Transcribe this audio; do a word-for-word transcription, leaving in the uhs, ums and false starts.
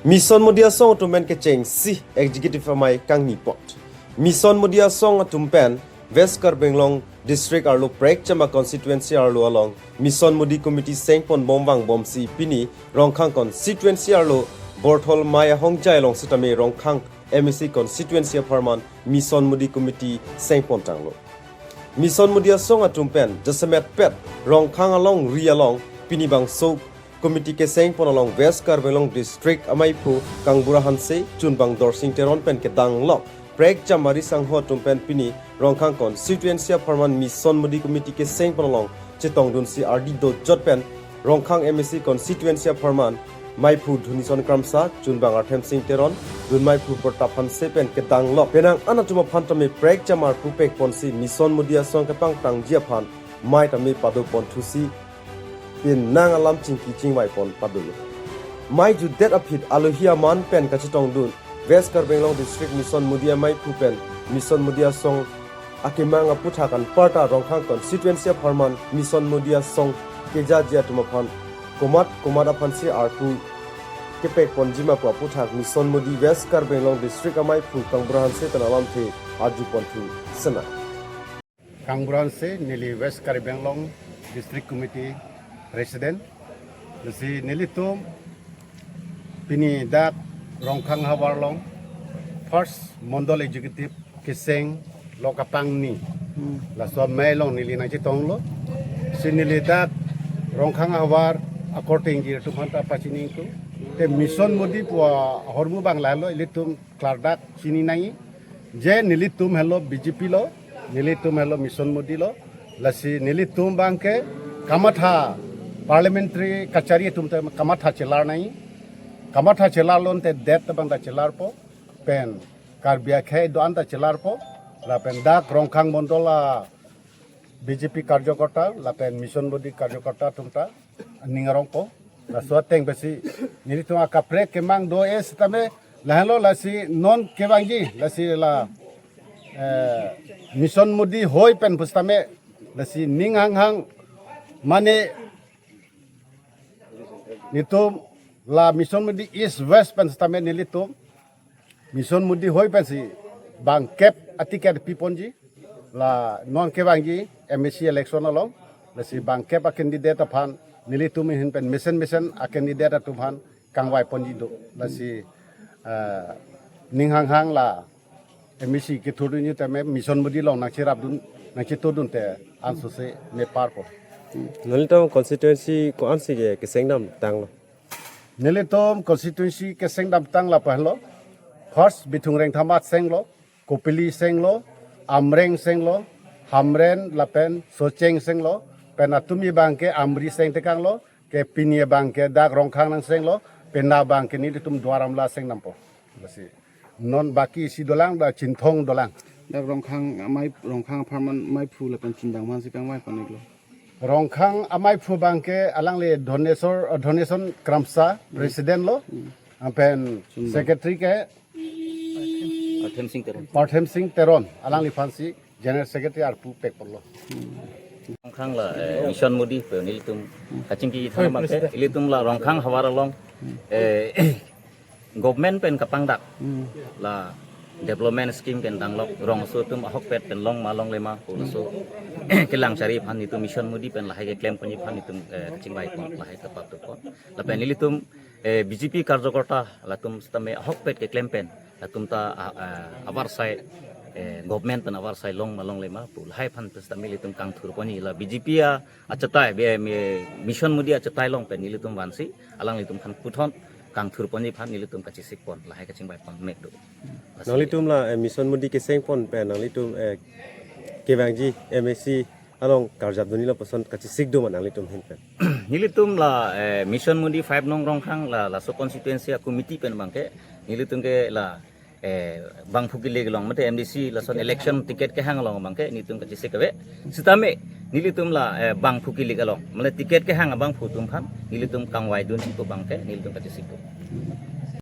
Mission Modi asong atum pen kechengsi executive amei kangni apot. Mission Modi asong atum pen West Karbi Anglong district arlo Prekcham a constituency arlo along Mission Modi committee sengpon bom vangbomsi pini Rongkhang constituency arlo Borthol Mai ahongjai along sitame Rongkhang M A C constituency apharman Mission Modi committee sengpon tanglo. Mission Modi asong atum pen jasemet pet Rongkhang alongri along pini bangso committee kesengpon along West Karbi Anglong district ameiphu Kangbura Hanse, chunbang Dorsing Teron pen kedanglok Prekcham ari sangho atum pen pini Rongkhang constituency apharman Mission Modi committee kesengpon along chetongdunsi ardi dojot pen Rongkhang M A C constituency apharman meiphu Dhunison Kramsa, chunbang Arthemsing Teron, dunmeiphu Pratap Hanse pen kedanglok penang an atum aphan tame Prekcham arpu pekponsi Mission Modi asong kepangtangji aphan mei tame padoponthusi penang alam chingki chingvaipon padolo. Mei jutdet aphi alohi aman pen kachetongdun West Karbi Anglong district Mission Modi ameiphu pen Mission Modi asong akemang aputhak anparta Rongkhang constituency apharman Mission Modi asong kejaji atum aphan komat komat aphansi arpu kepekponji ma pu aputhak Mission Modi West Karbi Anglong district ameiphu Kangbura Hanse pen alamthe arjuponthu sena. Kangbura Hanse, neli West Karbi Anglong District Committee President. Lasi nelitum pini dak Rongkhang havar along first Mondol Executive kesenglo kapangni. Hmm. Laso amei along neli nangchetonglo. Si neli dak Rongkhang havar akorte ingjir atum aphanta pachiningthu. Te Mission Modi pu ahormu abang lahelo, ilitum klardak chini nangji. Je nelitum helo B J P lo, nelitum helo Mission Modi lo, lasi nelitum abangke kamatha parliamentary kachari atum te kamatha chelar nangji. Kamatha chelarlo ante det abang ta chelarpo, pen Karbi akhei do-an ta chelarpo, lapen dak Rongkhang Mondol a B J P karjokorta lapen Mission Modi karjokorta atum ta ning arongpo. Laso ateng pensi nelitum akaprek kemang do-e sitame lahelo, lasi non kevangji, lasi la, eh, Mission Modi hoi pen pusitame lasi ning hanghang, mane nelitum la Mission Modi East West pen sitame nelitum Mission Modi hoi pensi bangkep aticket piponji, la non kevangji M A C election along, lasi bangkep a candidate aphan nelitum ahin pen mesen mesen a candidate atum aphan kangvaiponji do, lasi, eh, ning hanghang la M A C kethurdunji tame Mission Modi along nangcherapdun, nangchetodun te ansose meparpo. Nanglitum constituency ko-ansi ke keseng damtanglo? Nelitum constituency keseng damtang lapu helo. First Bithung Rengthamat senglo, Kopili senglo, Amreng senglo, Hamren lapen Socheng senglo, pen atumi abangke Amri seng tekanglo, ke pini abangke dak Rongkhang nangsenglo, penang abangke nelitum Duar Amla seng dampo. Lasi non baki isi dolang, dak Chinthong dolang. Dak Rongkhang amei, Rongkhang apharman meiphu lapen chunbang aphansi kangvaiponlo. Rongkhang ameiphu abangke alangli Dhonesor, eh, Dhoneson Kramsa, hmm, president lo, hmm, lapen chunbang, secretary ke Arthemsing Teron. Arthemsing Teron, alangliphansi general secretary arpu pekponlo. Rongkhang la, eh, Mission Modi pu nelitum kachingki than abangke, ilitum la Rongkhang havar along, eh, government pen kapangdak, hmm, la development scheme pen danglok, rongso atum ahokpet pen long ma longle ma pu laso kelang chari aphan nelitum Mission Modi pen lahai keklemponji aphan nelitum, eh, chingvaipon, lahai kapatupon. Lapen nelitum, eh, B J P karjokorta latum sitame ahokpet keklem pen latum ta, ah, ah, avarsai, eh, government pen avarsai long ma longle ma pu lahai aphan sitame nelitum kangthurponji, la B J P a achetai, be, me, Mission Modi achetai along pen nelitum vansi alanglitum aphan puthot kangthurponji aphan nelitum kachesikpon, lahai kachingvaipon mek do. Nanglitum la, eh, Mission Modi kesengpon pen nanglitum, eh, kevangji M A C along karjapdunji lapuson kachesik do ma nanglitum ahin pen? Nelitum la, eh, Mission Modi five nong Rongkhang la, laso constituency a committee pen abangke nelitum ke la, eh, bangphu kilik along, mate M D C lason election ticket kehang along abangke nelitum kachesik ave. Sitame nelitum la, eh, bangphu kilik along, mane ticket kehang abangphu atum aphan nelitum kangvaidunji pu abangke nelitum kachesik do.